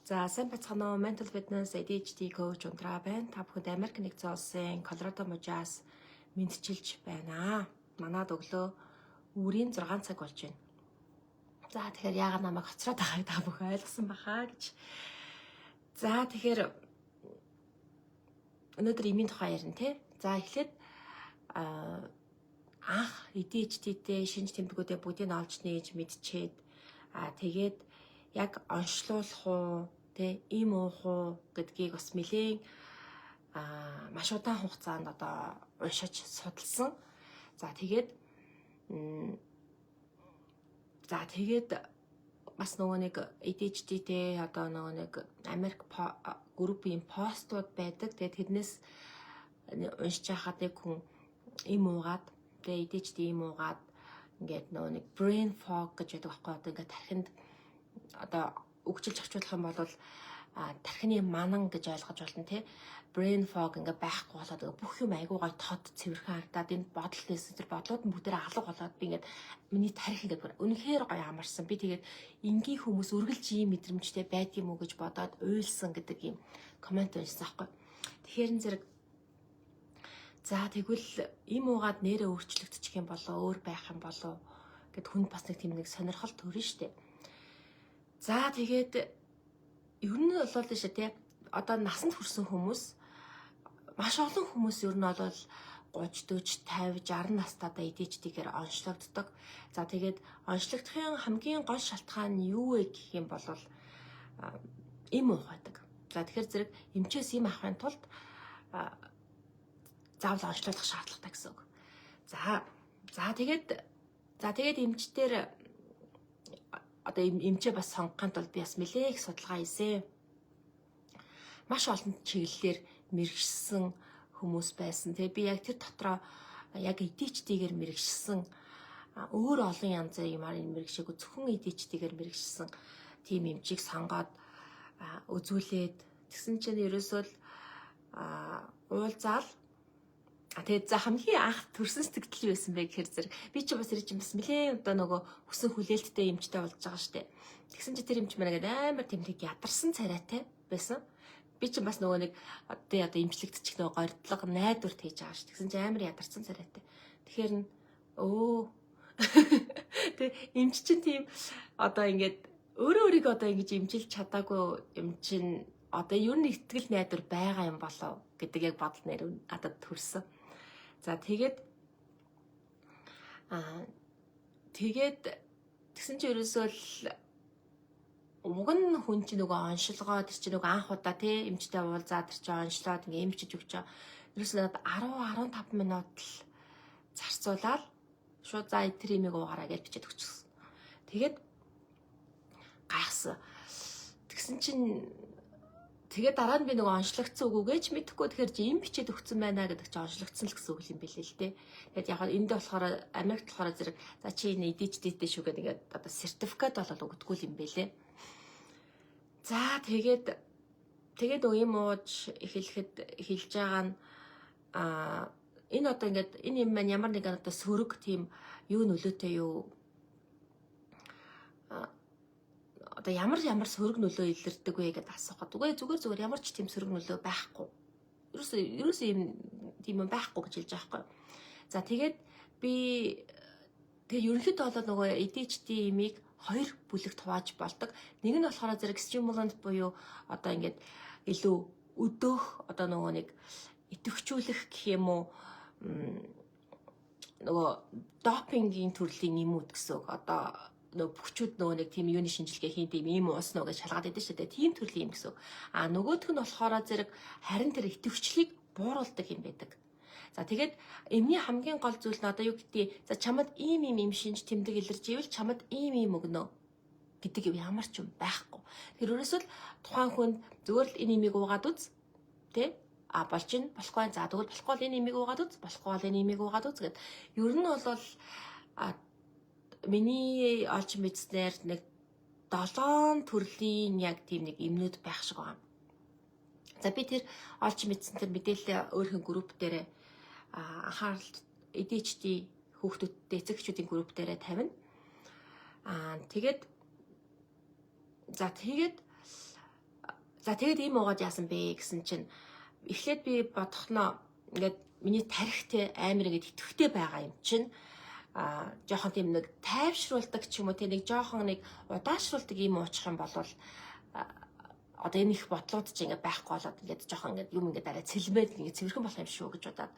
За, сайн байцгаана уу? Mental Fitness ADHD coach Ундраа байна. Та бүхэнд Америк нэгдсэн улсын Колорадо мужаас мэндчилж байна. Манад өглөө үүрийн 6 цаг болж байна. За, тэгэхээр яагаад намайг хоцроод байгааг та бүхэн ойлгосон баха гэж. За, тэгэхээр өнөөдөр эмийн тухай ярина те. За, эхлээд анх ADHD-тэй шинж тэмдгүүдээ бүгдийг олж нээж мэдчихэд тэгээд яг онцлуулах уу, тэ, эм уух уу гэдгийг бас нэлээн маш удаан хугацаанд одоо уншиж судалсан. За, тэгээд бас нөгөө нэг ADHD-тэй одоо нөгөө нэг Америк группийн постууд байдаг. Тэгээд тэрнээс уншиж байхад нэг хүн эм уугаад, тэгээд ADHD эм уугаад ингээд нөгөө нэг brain fog гэж байдаг байхгүй, одоо ингээд тархинд одоо үгчилж орчуулах юм бол тархины манан гэж ойлгож болно те, brain fog ингээ байхгүй болоод бүх юм айгуу гой тод цэвэрхэн харагдаад, энэ бодол нээсэн тэр бодлууд нь бүгдээр алга болоод, би ингээд миний тархи ингээд бүр үнэхээр гоё амарсан. Би тэгээд энгийн хүмүүс үргэлж ийм мэдрэмжтэй байдаг юм уу гэж бодоод уйлсан гэдэг ийм comment уншсан байхгүй. Тэгэхээр нь зэрэг, за, тэгвэл эм уугаад нэрээ өөрчлөгдчих юм болоо, өөр байх юм болоо гэд хүнд бас нэг тийм нэг сонирхол төрнө штэ. За, тэгээд ер нь бол шээ тий, одоо насанд хүрсэн хүмүүс, маш олон хүмүүс ер нь бол 30, 40, 50, 60 настайдаа ADHD-гээр онцлогддог. За, тэгээд онцлогдохын хамгийн гол шалтгаан нь юу вэ гэх юм бол эм уух байдаг. За, тэгэхээр зэрэг эмчээс эм авахын тулд заавал онцлогдох шаардлагатай гэсэн үг. За, тэгээд эмчтэр одоо эмчээ бас сонгохын тулд би бас нэлээх судалгаа хийсэн. Маш олон чиглэлээр мэргэшсэн хүмүүс байсан. Тэгээ би яг тэр дотроо яг ADHD-гээр мэргэшсэн, өөр олон янзын юмар мэргэшээгүй, зөвхөн ADHD-гээр мэргэшсэн тийм эмчийг сонгоод үзүүлээд тэгсэн чинь ерөөсөө л уулзаал. Тэгээд за, хамгийн анх төрсэн сэтгэл юу байсан бэ гэхээр зэрэг би чи бас ирж бас нэлээд одоо нөгөө хүсэн хүлээлттэй эмчтэй болж байгаа штэ. Тэгсэн чи тэр эмч маань ингээд амар тэмдэг ядарсан царайтай байсан. Би чи бас нөгөө нэг одоо эмчлэгдчих нөгөө горилго, найдвар хийж байгаа ш. Тэгсэн чи амар ядарсан царайтай. Тэгэхээр нь өө тэг эмч чинь тийм одоо ингээд өөрөө өөрийгөө одоо ингэж эмчилж чадаагүй юм чинь одоо ер нь итгэл найдвар байгаа юм болов гэдэг яг бодол нэр надад төрсөн. За, тэгээд тэгсэн чи ерөөсөө л уг нь хүн чинь нөгөө оншилгоо, тэр чинь нөгөө анх удаа тий эмчтэй уулзаад, тэр чинь оншлоод ингээ эмчиж өгч байгаа. Ерөөсөө надад 10 15 минут л зарцуулаад шууд "За, тэр эмийг уугаарай" гэж бичээд өгчихсөн. Тэгээд гайхсан. Тэгсэн чинь тэгээд дараа нь би нөгөө онцлогдсон үгүйгээ ч мэдэхгүй, тэгэхээр чи эм бичээд өгсөн байна гэдэг чинь онцлогдсон л гэсэн үг юм билээ л дээ. Тэгээд яг энд болохоор, Америкт болохоор зэрэг за, чи энэ ADHD-тэй шүү гэдэг ингээд одоо сертификат болол өгдөггүй юм бэлээ. За, тэгээд эм ууж эхлэхэд хэлж байгаа нь энэ одоо ингээд энэ юм маань ямар нэгэн одоо сөрөг тийм юу нөлөөтэй юу, одоо ямар ямар сөрөг нөлөө илэрдэг вэ гэдээ асуухад, үгүй, зүгээр зүгээр ямар ч тийм сөрөг нөлөө байхгүй. Ерөөсөө юм тийм юм байхгүй гэж хэлж байгаа байхгүй. За, тэгээд би тэгээ ерөнхийдөө бол нөгөө ADHD эмийг хоёр бүлэгт хувааж болдог. Нэг нь болохоор зэрэг stimulant буюу одоо ингээд илүү өдөөх, одоо нөгөө нэг идэвхжүүлэх гэх юм уу, нөгөө допингийн төрлийн эмүүд гэсэн үг. Одоо нөгөө бөхчүүд нөгөө нэг тийм юуны шинжилгээ хийн, тийм ийм уусан уу гэж шалгаад байдаг шүү дээ. Тийм төрлийн юм гэсэн. А нөгөөх нь болохоор зэрэг харин тэр идэвхжлийг бууруулдаг юм байдаг. За, тэгээд эмний хамгийн гол зүйл нь одоо юу гэдгийг, за, чамд ийм ийм эм шинж тэмдэг илэрч ивэл чамд ийм ийм өгнө гэдэг юм ямар ч юм байхгүй. Тэр өөрөөсөө л тухайн хүнд зүгээр л энэ эмийг уугаад үз, тэ, а болж гин, болохгүй, за, тэгвэл болохгүй бол энэ эмийг уугаад үз, болохгүй бол энэ эмийг уугаад үз гэд. Ер нь бол миний олж мэдснээр нэг долоон төрлийн яг тийм нэг эмнүүд байх шиг байгаа. За, би тэр олж мэдсэн тэр мэдээлэлээ өөрхөн групп дээр, анхаарал ADHD хүүхдүүдтэй эцэг эхчүүдийн групп дээрээ тавина. Тэгээд за, тэгээд За, тэгээд ийм уугаад яасан бэ гэсэн чинь эхлээд би бодохноо ингээд миний тархи амар ингээд идэвхтэй байгаа юм чинь жоохон тийм нэг тайвшруулдаг ч юм уу, тийм нэг жоохон нэг удаашруулдаг юм уучих юм бол одоо энэ их бодлууд чи ингээд байхгүй болоод, ингээд жоохон ингээд юм ингээд арай цэлмээд, ингээд цэвэрхэн болох юм шүү гэж бодоод,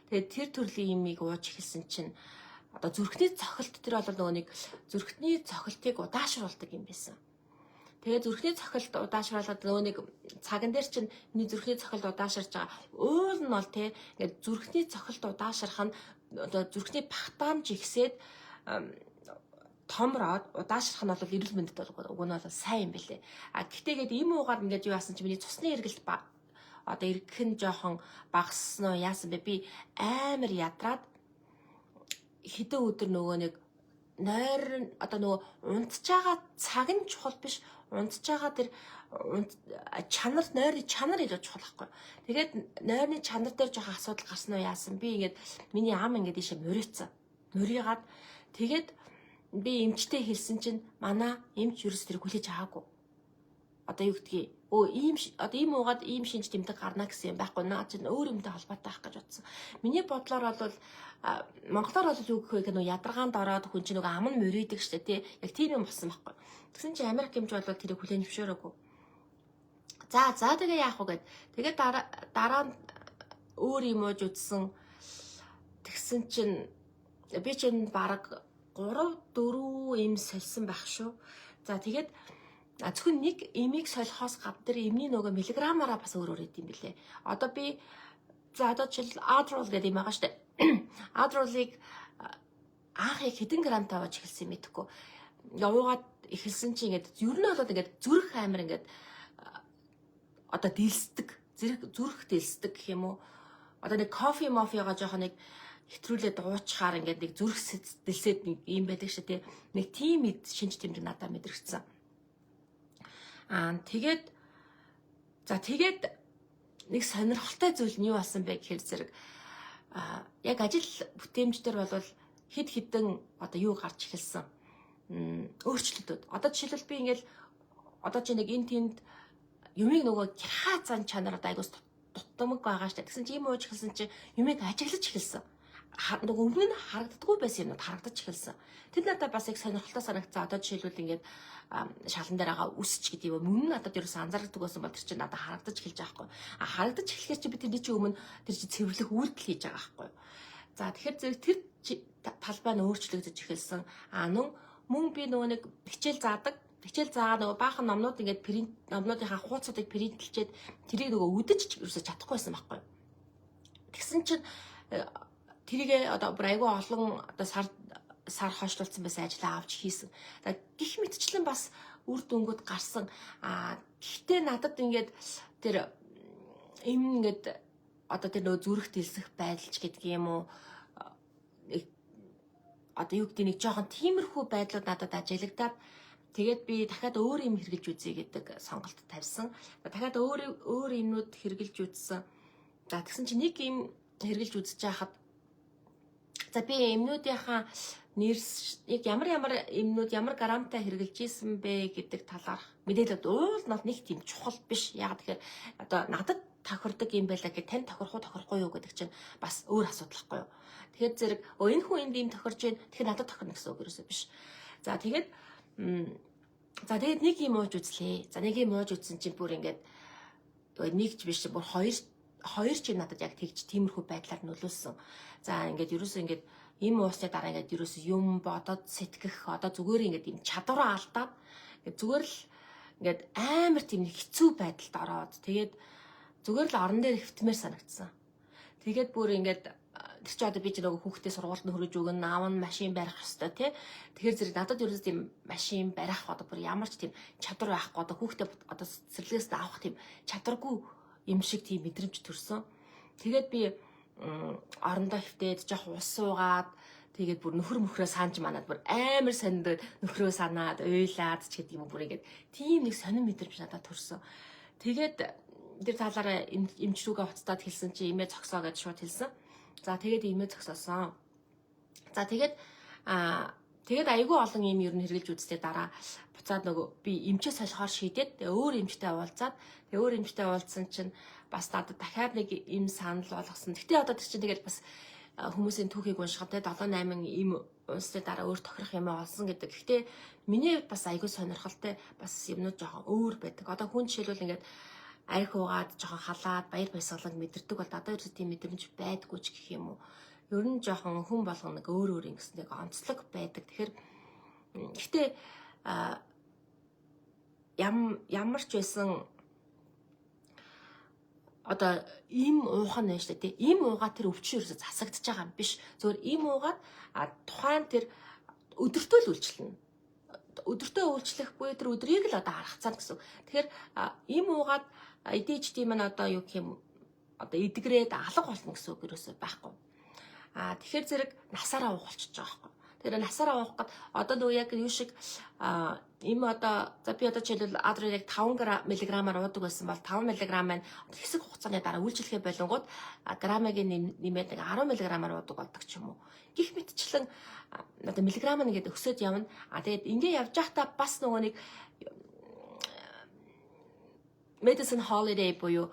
тэгээд тэр төрлийн юмыг ууж эхэлсэн чинь одоо зүрхний цохилт, тэр бол нөгөө нэг зүрхний цохилтыг удаашруулдаг юм байсан. Тэгээд зүрхний цохилт удаашруулаад, нөгөө нэг цаган дээр чинь миний зүрхний цохилт удаашарч байгаа. Уул нь бол те ингээд зүрхний цохилт удаашрах нь одоо зүрхний багтаамж ихсээд томроод удаашрах нь бол эрүүл мэндэд бол уг нь бол сайн юм бэлээ. А гэхдээ гээд ийм уугаар ингээд юу яасан чи миний цусны эргэлт одоо эргэх нь жоохон багассан уу, яасан бэ? Би амар ядраад хэдэн өдөр нөгөө нэг нойр, одоо нөгөө унтж байгаа цаг нь чухал биш, унтж байгаа тэр чанар, нойрны чанар илүү чухал байхгүй. Тэгээд нойрны чанар дээр жоохон асуудал гарсан уу, яасан, би ингээд миний ам ингээд ийшээ мурийцсан. Мурийгаад тэгээд би эмчтэй хэлсэн чинь манай эмч ерөөс тэр хүлээж аваагүй. Одоо юу гэдгийг, өө, ийм одоо ийм уугаад ийм шинж тэмдэг гарна гэсэн юм байхгүй, наа чинь өөр юмтай холбоотой байх гэж бодсон. Миний бодлоор бол монголоор бол юу гэх вэ гэх, нөө ядаргаанд ороод хүн чинь нөгөө ам нь мөрийдөг штэ, тий. Яг тийм юм болсон байхгүй. Тэгсэн чинь Америк эмч бол тэрийг хүлээн зөвшөөрөөгүй. За за, тэгээ яах вэ гэд. Тэгээ дараа нь өөр юм ууж үзсэн. Тэгсэн чинь би чинь бараг 3 4 эм сольсон байх шүү. За, тэгээд зөвхөн нэг эмийг солихоос гадна тэр эмний нөгөө миллиграммаараа бас өөр өөр идэм билээ. Одоо би, за, одоо жишээл Adderall гэдэг юм байгаа шүү дээ. Adderall-ыг анх яг хэдэн грамм таваж эхэлсэн юм мэдэхгүй. Явуугаад эхэлсэн чинь ингээд ер нь болоод ингээд зүрх амар ингээд одоо дэлсдэг. Зүрх дэлсдэг гэх юм уу? Одоо нэг кофе мофигаа жоохон нэг хэтрүүлээд уучхаар ингээд нэг зүрх дэлсээд нэг юм байдаг шүү, тий. Нэг тийм шинж тэмдэг надад мэдрэгдсэн. Тэгээд за, тэгээд нэг сонирхолтой зүйл нь юу болсон бэ гэхээр зэрэг яг ажил бүтээмж дээр бол хэд хэдэн одоо юу гарч эхэлсэн, өөрчлөлтүүд. Одоо жишээлбэл би ингээл одоо чи нэг эн тэнд юмыг нөгөө гярхаа зан чанар одоо айгуус дутмаг байгаа штэ. Тэгсэн чи юм ууж эхэлсэн чи юмыг ажиглаж эхэлсэн. Нөгөө өмнө нь харагддаггүй байсан юмнууд харагдаж эхэлсэн. Тэр надад бас их сонирхолтой санагдсан. Одоо жишээлбэл ингээд шалан дээр байгаа үсч гэдэг юм. Өмнө нь надад ерөөсөн анзаардаг байсан бол тэр чинь надад харагдаж эхэлж байгаа байхгүй. А харагдаж эхлэхээр чи би тэрний чи өмнө тэр чи цэвэрлэх үйлдэл хийж байгаа байхгүй. За, тэгэхээр зэрэг тэр талбай нь өөрчлөгдөж эхэлсэн. А нүн мөн би нөгөө нэг хичээл заадаг. Хичээл заагаа нөгөө баахан номнууд ингээд print, номнуудынхаа хуудасуудыг print лчээд тэрийг нөгөө үдэж ерөөсө чадахгүй байсан байхгүй. Тэгсэн чинь тэрийг одоо бүр айгүй олон одоо сар сар хойшлуулсан байсан ажлаа авч хийсэн. За, гих мэтчлэн бас үр дүнгууд гарсан. А гэхдээ надад ингээд тэр юм ингээд одоо тэр нөгөө зүрх дэлсэх байдалч гэдэг юм уу, одоо юу гэдэг, нэг жоохон тиймэрхүү байдлууд надад ажиглагдаад, тэгээд би дахиад өөр юм хэрэглэж үзье гэдэг сонголт тавьсан. Дахиад өөр өөр юмнууд хэрэглэж үзсэн. За, тэгсэн чинь нэг юм хэрэглэж үзэж байхад, за, би эмнүүдийнхаа нэрс яг ямар ямар эмнүүд ямар грамтай хэрэглэж исэн бэ гэдэг талаарх мэдээлэлд уул нь бол нэг тийм чухал биш. Яг тэгэхээр одоо надад тохирдог юм байлаа гэх тань тохирох уу, тохирохгүй юу гэдэг чинь бас өөр асуудал байхгүй юу. Тэгэхээр зэрэг өө, энэ хүн энд ийм тохирж байна. Тэгэхээр надад тохирно гэсэн үг ерөөсөө биш. За, тэгээд нэг юм ууж үзлээ. За, нэг юм ууж үзсэн чинь бүр ингээд нэг ч биш, бүр хоёр хоёр ч надад яг тэгж тиймэрхүү байдлаар нөлөөлсөн. За, ингээд ерөөсөө ингээд им уусны дараа ингээд ерөөсөө юм бодоод сэтгэх одоо зүгээр ингээд юм чадвараа алдаад, ингээд зүгээр л ингээд амар тийм нэг хэцүү байдалд ороод, тэгээд зүгээр л орон дээр хэвтмээр санагдсан. Тэгээд бүр ингээд тэр чи одоо би ч нөгөө хүүхдээ сургуульд нь хүргэж өгнө, аав нь машин барих ёстой, тий. Тэгэхээр зэрэг надад ерөөс тийм машин барих одоо бүр ямар ч тийм чадвар байхгүй, одоо хүүхдээ одоо цэцэрлэгээс авах тийм чадваргүй юм шиг тийм мэдрэмж төрсөн. Тэгээд би орондоо хэвтээд жоох ус суугаад, тэгээд бүр нөхөр мөхрөө санаж манад бүр амар сондод нөхрөө санаад уйлаад ч гэдэг юм, бүр ингээд тийм нэг сонин мэдрэмж надад төрсөн. Тэгээд тэр талаараа эмч рүүгээ хуцтаад хэлсэн чи эмээ зогсоо гэж шууд хэлсэн. За, тэгээд эмээ зогсоосон. За, тэгээд Тэгээд айгүй олон юм ер нь хэрэглэж үзсний дараа буцаад нөгөө би эмчээ солихоор шийдээд, тэгээ өөр эмчтэй уулзаад, тэгээ өөр эмчтэй уулзсан чинь бас надад дахиад нэг эм санал болгосон. Гэтэ одоо тэр чинь тэгээд бас хүмүүсийн түүхийг уншихад те 7 8 эм унсны дараа өөр тохирох юм олсон гэдэг. Гэхдээ миний хувьд бас айгүй сонирхолтой, бас юмнууд жоохон өөр байдаг. Одоо хүн жишээлбэл ингээд арх уугаад жоохон халаад баяр баясгалан мэдэрдэг бол одоо ерөөсөө тийм мэдрэмж байдаггүй ч гэх юм уу. Ер нь жоохон хүн болгоно нэг өөр өөр ингэсэн нэг онцлог байдаг. Тэгэхээр гэхдээ ямар ч байсан одоо эм уух нь байна шүү дээ. Эм уугаа тэр өвчин ерөөсө засагдчихж байгаа юм биш. Зөвхөн эм уугаад тухайн тэр өдөртөө л үйлчлэнэ. Өдөртөө үйлчлэх буюу тэр өдрийг л одоо харгацаана гэсэн. Тэгэхээр эм уугаад ADHD маань одоо юу гэх юм, одоо эдгрээд алга болно гэсэн үг ерөөсөө байхгүй. Тэгэхээр зэрэг насаараа уух болчихож байгаа байхгүй. Тэр насаараа уух гээд одоо нөгөө яг юу шиг эм одоо за би одоо жишээлбэл Adderall яг 5 мг-аар уудаг байсан бол 5 мг маань хэсэг хугацааны дараа үйлчлэхээ болонгууд грамыг нэмээд нэг 10 мг-аар уудаг болдог ч юм уу. Гэх мэтчлэн одоо миллиграмм нь ингээд өсөд явна. Тэгээд ингээ явж байхдаа бас нөгөө нэг medicine holiday буюу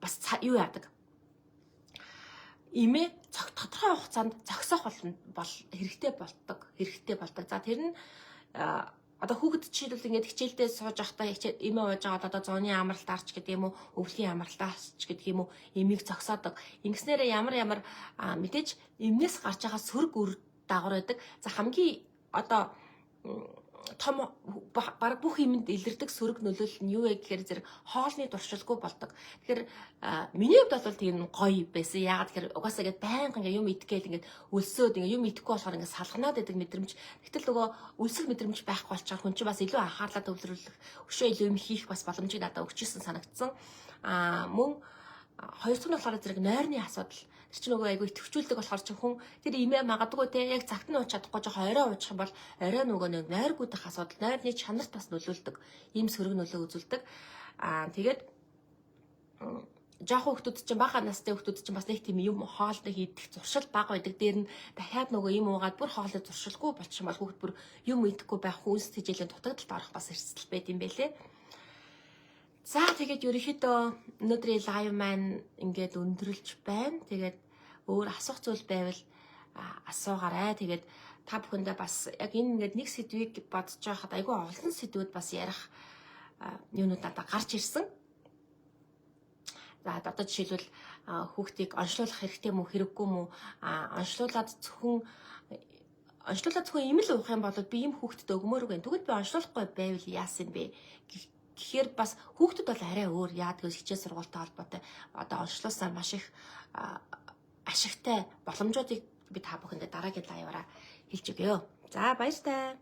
бас юу яадаг, эмээ тодорхой хугацаанд зогсоох бол хэрэгтэй болдог. Хэрэгтэй болдог. За, тэр нь одоо хүүхэд жишээлбэл ингээд хичээлдээ сууж байхдаа эмээ ууж байгаад одоо зуны амралтаар ч гэдэг юм уу, өвлийн амралтаас ч гэдэг юм уу, эмийг зогсоодог. Ингэснээрээ ямар ямар мэдээж эмнээс гарч байгаа сөрөг үр дагавар байдаг. За, хамгийн одоо том баг бүх юмд илэрдэг сөрөг нөлөөлөл нь юу вэ гэхээр зэрэг хоолны туршилгүй болдог. Тэгэхээр миний хувьд бол тийм гоё байсан. Яагаад гэхээр угаасаа ингээд байнга ингээд юм идэх гээл ингээд өлсөөд, ингээд юм идэхгүй болохоор ингээд салганаад байдаг мэдрэмж. Гэтэл нөгөө өлсөх мэдрэмж байхгүй болчихоор хүн чинь бас илүү анхаарлаа төвлөрүүлэх, өшөө илүү юм хийх бас боломжийг надад өгч ирсэн санагдсан. Мөн хоёр дахь нь болохоор зэрэг нойрны асуудал. Тэр чинь нөгөө айгүй идэвхжүүлдэг болохоор чинь хүн тэр имээ магадгүй те яг цагт нь ууч чадахгүй, жоохон орой уучих юм бол орой нөгөө нэг нойргүйдэх асуудал, нойрны чанарт бас нөлөөлдөг. Ийм сөрөг нөлөө үзүүлдэг. Тэгээд жоохон хүмүүс чинь, бага настай хүмүүс чинь бас нэг тийм юм хоолтой хийдэх зуршил бага байдаг. Дээр нь дахиад нөгөө юм уугаад бүр хоолой зуршилгүй болчих юм бол хүүхэд бүр юм идэхгүй байх, хүнс тэжээлийн дутагдалд орох бас эрсдэл байд юм бэлээ. За, тэгээд ерөнхийдөө өнөөдрийн live маань ингээд өндөрлж байна. Тэгээд өөр асуух зүйл байвал асуугаарай. Тэгээд та бүхэндээ бас яг энэ ингээд нэг сэдвийг бодож байхад айгүй олон сэдвүүд бас ярих юунууд надад гарч ирсэн. За, одоо жишээлбэл хүүхдийг онцлуулах хэрэгтэй мүү, хэрэггүй мүү? Онцлуулаад зөвхөн эм л уух юм бол би ийм хүүхдэд өгмөөр байна. Тэгвэл би онцлуулахгүй байвал яасан бэ? Гэхээр бас хүүхдэд бол арай өөр. Яа гэвэл хичээл сургуультай холбоотой одоо онцлуулсаар маш их ашигтай боломжуудыг би та бүхэндээ дараагийн live аараа хэлж өгье. За, баяртай.